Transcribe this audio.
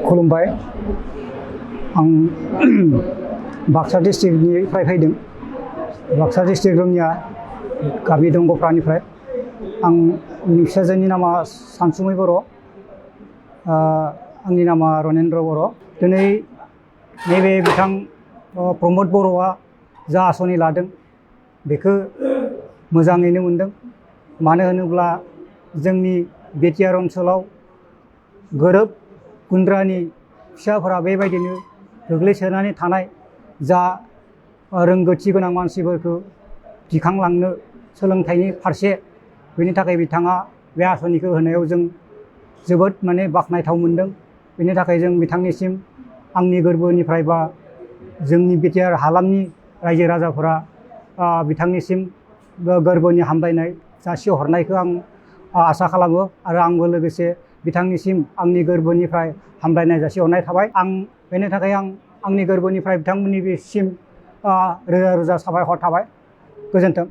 खुलुमबाय आं बाक्सा डिस्ट्रिक्टनिफ्राय फैदों। बाक्सा डिस्ट्रिक्ट रङिया गामि दंगफ्रानिफ्राय आंनि फिसाजोनि नामा सानसुमै बर', आंनि नामा रनेन्द्र बर'। दिनै नैबे बिथां प्रमद बर'आ जा आसनि लादों बेखौ मोजाङैनो मोनदों। मानो होनोब्ला जोंनि बिटिआर ओनसोलाव गोरिब गुन्द्रानि फिसाफोरा बेबायदिनो गोग्लैसोनानै थानाय जा रोंगौथि गोनां मानसिफोरखौ दिखांलांनो सोलोंथाइनि फारसे, बेनि थाखाय बिथाङा बे आसनिखौ होनायाव जों जोबोद बाख्नायथाव मोनदों। बेनि थाखाय जों बिथांनिसिम आंनि गोरबोनिफ्राय बा जोंनि बिटिआर हालामनि रायजो राजाफोरा बिथांनिसिम गोरबोनि हामलायनाय जासिहरनायखौ आं आसा खालामो आरो आंबो लोगोसे बिथांनिसिम आंनि गोरबोनिफ्राय हामलायनाय जासिहरनाय थाबाय। बेनि थाखाय आंनि गोरबोनिफ्राय बिथांमोननिसिम रोजा रोजा साबायखर थाबाय। गोजोन्थों।